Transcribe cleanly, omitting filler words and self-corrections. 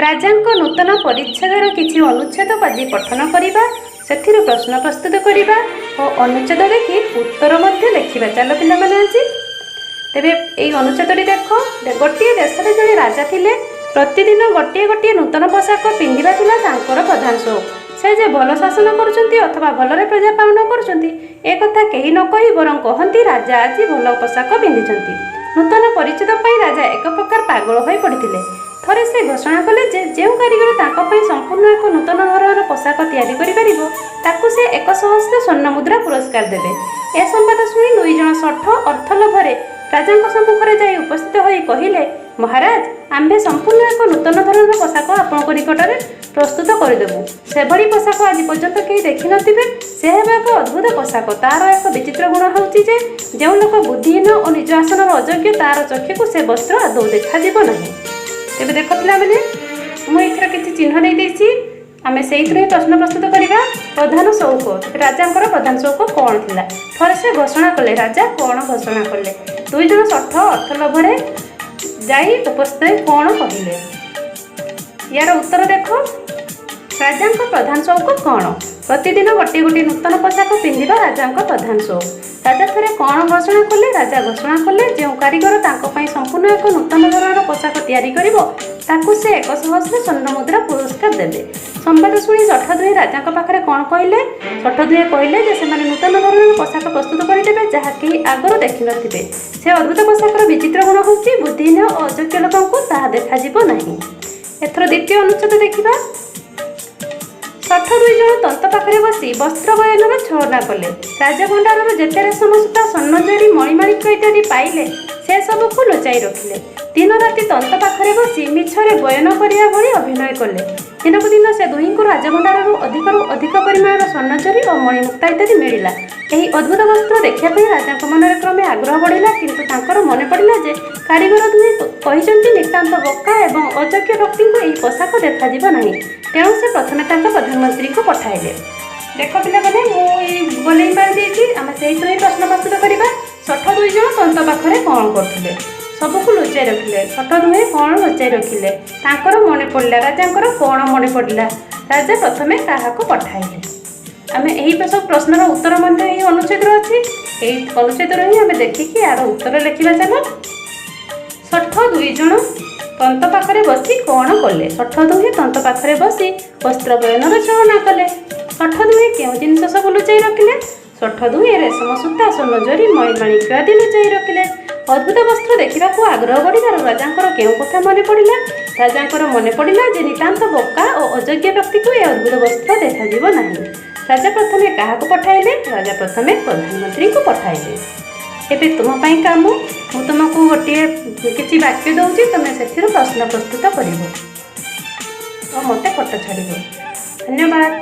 ରାଜାଙ୍କ ନୂତନ ପରିଚ୍ଛେଦର କିଛି ଅନୁଚ୍ଛେଦ ଆଜି ପଠନ କରିବା, ସେଥିରୁ ପ୍ରଶ୍ନ ପ୍ରସ୍ତୁତ କରିବା ଓ ଅନୁଚ୍ଛେଦ ଦେଖି ଉତ୍ତର ମଧ୍ୟ ଲେଖିବା। ଚାଲ ପିଲାମାନେ, ଆଜି ତେବେ ଏଇ ଅନୁଚ୍ଛେଦଟି ଦେଖ। ଗୋଟିଏ ଦେଶରେ ଜଣେ ରାଜା ଥିଲେ। ପ୍ରତିଦିନ ଗୋଟିଏ ଗୋଟିଏ ନୂତନ ପୋଷାକ ପିନ୍ଧିବା ଥିଲା ତାଙ୍କର ପ୍ରଧାନ ସଉକ। ସେ ଯେ ଭଲ ଶାସନ କରୁଛନ୍ତି ଅଥବା ଭଲରେ ପ୍ରଜା ପାଳନ କରୁଛନ୍ତି, ଏ କଥା କେହି ନ କହି ବରଂ କହନ୍ତି, ରାଜା ଆଜି ଭଲ ପୋଷାକ ପିନ୍ଧିଛନ୍ତି। ନୂତନ ପରିଚ୍ଛେଦ ପାଇଁ ରାଜା ଏକ ପ୍ରକାର ପାଗଳ ହୋଇ ପଡ଼ିଥିଲେ। ଥରେ ସେ ଘୋଷଣା କଲେ ଯେ ଯେଉଁ କାରିଗର ତାଙ୍କ ପାଇଁ ସମ୍ପୂର୍ଣ୍ଣ ଏକ ନୂତନ ଧରଣର ପୋଷାକ ତିଆରି କରିପାରିବ, ତାକୁ ସେ 1 ସହସ୍ର ସ୍ୱର୍ଣ୍ଣ ମୁଦ୍ରା ପୁରସ୍କାର ଦେବେ। ଏ ସମ୍ବାଦ ଶୁଣି ଦୁଇ ଜଣ ଶଠ ଅର୍ଥ ଲୋଭରେ ରାଜାଙ୍କ ସମ୍ମୁଖରେ ଯାଇ ଉପସ୍ଥିତ ହୋଇ କହିଲେ, ମହାରାଜ, ଆମ୍ଭେ ସମ୍ପୂର୍ଣ୍ଣ ଏକ ନୂତନ ଧରଣର ପୋଷାକ ଆପଣଙ୍କ ନିକଟରେ ପ୍ରସ୍ତୁତ କରିଦେବୁ। ସେଭଳି ପୋଷାକ ଆଜି ପର୍ଯ୍ୟନ୍ତ କେହି ଦେଖିନଥିବେ। ସେ ହେବ ଏକ ଅଦ୍ଭୁତ ପୋଷାକ। ତାର ଏକ ବିଚିତ୍ର ଗୁଣ ହେଉଛି ଯେ ଯେଉଁ ଲୋକ ବୁଦ୍ଧିହୀନ ଓ ନିଜ ଆସନର ଅଯୋଗ୍ୟ, ତାର ଚକ୍ଷୁକୁ ସେ ବସ୍ତ୍ର ଆଦୌ ଦେଖାଯିବ ନାହିଁ। ତେବେ ଦେଖ ପିଲାମାନେ, ମୁଁ ଏଥିର କିଛି ଚିହ୍ନ ଦେଇଦେଇଛି। ଆମେ ସେଇଥିରୁ ହିଁ ପ୍ରଶ୍ନ ପ୍ରସ୍ତୁତ କରିବା। ପ୍ରଧାନ ସଉକ। ତେବେ ରାଜାଙ୍କର ପ୍ରଧାନ ସଉକ କ'ଣ ଥିଲା? ଥରେ ସେ ଘୋଷଣା କଲେ। ରାଜା କ'ଣ ଘୋଷଣା କଲେ? ଦୁଇ ଜଣ ଶଠ ଅର୍ଥ ଲୋଭରେ ଯାଇ ଉପସ୍ଥିତ ହୋଇ କ'ଣ କହିଲେ? ୟାର ଉତ୍ତର ଦେଖ। ରାଜାଙ୍କ ପ୍ରଧାନ ସଉକ କ'ଣ? ପ୍ରତିଦିନ ଗୋଟିଏ ଗୋଟିଏ ନୂତନ ପୋଷାକ ପିନ୍ଧିବା ରାଜାଙ୍କ ପ୍ରଧାନ ସଉକ। ରାଜା ଥରେ କ'ଣ ଘୋଷଣା କଲେ? ରାଜା ଘୋଷଣା କଲେ, ଯେଉଁ କାରିଗର ତାଙ୍କ ପାଇଁ ସମ୍ପୂର୍ଣ୍ଣ ଏକ ନୂତନ ଧରଣର ପୋଷାକ ତିଆରି କରିବ, ତାକୁ ସେ 1 ସହସ୍ର ସ୍ୱର୍ଣ୍ଣ ମୁଦ୍ରା ପୁରସ୍କାର ଦେବେ। ସମ୍ବାଦ ଶୁଣି ଶଠ ଦୁହେଁ ରାଜାଙ୍କ ପାଖରେ କ'ଣ କହିଲେ? ଶଠ ଦୁହେଁ କହିଲେ ଯେ ସେମାନେ ନୂତନ ଧରଣର ପୋଷାକ ପ୍ରସ୍ତୁତ କରିଦେବେ, ଯାହା କେହି ଆଗରୁ ଦେଖିନଥିବେ। ସେ ଅଦ୍ଭୁତ ପୋଷାକର ବିଚିତ୍ର ଗୁଣ ହେଉଛି, ବୁଦ୍ଧିହୀନ ଓ ଅଯୋଗ୍ୟ ଲୋକଙ୍କୁ ତାହା ଦେଖାଯିବ ନାହିଁ। ଏଥର ଦ୍ୱିତୀୟ ଅନୁଚ୍ଛେଦ ଦେଖିବା। ଶଠ ଦୁଇ ଜଣ ତନ୍ତ ପାଖରେ ବସି ବସ୍ତ୍ର ବୟନର ଛଳନା କଲେ। ରାଜଭଣ୍ଡାରରୁ ଯେତେ ରେଶମ ସୂତା, ସ୍ୱର୍ଣ୍ଣଜରି, ମଣିମାଣିକ୍ୟ ଇତ୍ୟାଦି ପାଇଲେ, ସେ ସବୁକୁ ଲୁଚାଇ ରଖିଲେ। ଦିନ ରାତି ତନ୍ତ ପାଖରେ ବସି ମିଛରେ ବୟନ କରିବା ଭଳି ଅଭିନୟ କଲେ। ଦିନକୁ ଦିନ ସେ ଦୁହିଁଙ୍କୁ ରାଜଭଣ୍ଡାରରୁ ଅଧିକରୁ ଅଧିକ ପରିମାଣର ସ୍ୱର୍ଣ୍ଣଜରି ଓ ମଣିମୁକ୍ତା ଇତ୍ୟାଦି ମିଳିଲା। ଏହି ଅଦ୍ଭୁତ ବସ୍ତ୍ର ଦେଖିବା ପାଇଁ ରାଜାଙ୍କ ମନରେ କ୍ରମେ ଆଗ୍ରହ ବଢ଼ିଲା। କିନ୍ତୁ ତାଙ୍କର ମନେ ପଡ଼ିଲା ଯେ କାରିଗର ଦୁହେଁ କହିଛନ୍ତି, ନିତାନ୍ତ ବୋକା ଏବଂ ଅଯୋଗ୍ୟ ବ୍ୟକ୍ତିଙ୍କୁ ଏହି ପୋଷାକ ଦେଖାଯିବ ନାହିଁ। ତେଣୁ ସେ ପ୍ରଥମେ ତାଙ୍କ ପ୍ରଧାନମନ୍ତ୍ରୀଙ୍କୁ ପଠାଇଲେ। ଦେଖ ପିଲାମାନେ, ମୁଁ ଏଇ ଗୋଲେଇ ମାରି ଦେଇଛି। ଆମେ ସେଇଥିରୁ ହିଁ ପ୍ରଶ୍ନ ପ୍ରସ୍ତୁତ କରିବା। ଶଠ ଦୁଇ ଜଣ ତନ୍ତ ପାଖରେ କ'ଣ କରୁଥିଲେ? ସବୁକୁ ଲୁଚାଇ ରଖିଲେ। ଶଠ ଦୁହେଁ କ'ଣ ଲୁଚାଇ ରଖିଲେ? ତାଙ୍କର ମନେ ପଡ଼ିଲା। ରାଜାଙ୍କର କ'ଣ ମନେ ପଡ଼ିଲା? ରାଜା ପ୍ରଥମେ କାହାକୁ ପଠାଇଲେ? ଆମେ ଏହି ସବୁ ପ୍ରଶ୍ନର ଉତ୍ତର ମଧ୍ୟ ଏହି ଅନୁଚ୍ଛେଦରେ ଅଛି। ଏଇ ଅନୁଚ୍ଛେଦରୁ ହିଁ ଆମେ ଦେଖିକି ୟାର ଉତ୍ତର ଲେଖିବା। ଚାଲ। ଶଠ ଦୁଇ ଜଣ ତନ୍ତ ପାଖରେ ବସି କ'ଣ କଲେ? ଶଠ ଦୁହେଁ ତନ୍ତ ପାଖରେ ବସି ବସ୍ତ୍ର ବୟନର ଛଳନା କଲେ। ଶଠ ଦୁହେଁ କେଉଁ ଜିନିଷ ସବୁ ଲୁଚାଇ ରଖିଲେ? ଶଠ ଦୁହେଁ ରେଶମ ସୂତା, ସ୍ୱର୍ଣ୍ଣଜରି, ମଣିମାଣିକ୍ୟ ଆଦି ଲୁଚାଇ ରଖିଲେ। ଅଦ୍ଭୁତ ବସ୍ତ୍ର ଦେଖିବାକୁ ଆଗ୍ରହ ବଢ଼ିବାରୁ ରାଜାଙ୍କର କେଉଁ କଥା ମନେ ପଡ଼ିଲା? ରାଜାଙ୍କର ମନେ ପଡ଼ିଲା ଯେ ନିତାନ୍ତ ବୋକା ଓ ଅଯୋଗ୍ୟ ବ୍ୟକ୍ତିକୁ ଏ ଅଦ୍ଭୁତ ବସ୍ତ୍ର ଦେଖାଯିବ ନାହିଁ। ରାଜା ପ୍ରଥମେ କାହାକୁ ପଠାଇଲେ? ରାଜା ପ୍ରଥମେ ପ୍ରଧାନମନ୍ତ୍ରୀଙ୍କୁ ପଠାଇଲେ। ଏବେ ତୁମ ପାଇଁ କାମ। ମୁଁ ତୁମକୁ ଗୋଟିଏ କିଛି ବାକ୍ୟ ଦେଉଛି, ତୁମେ ସେଥିରୁ ପ୍ରଶ୍ନ ପ୍ରସ୍ତୁତ କରିବ ଓ ମୋତେ ଫଟୋ ଛାଡ଼ିବ। ଧନ୍ୟବାଦ।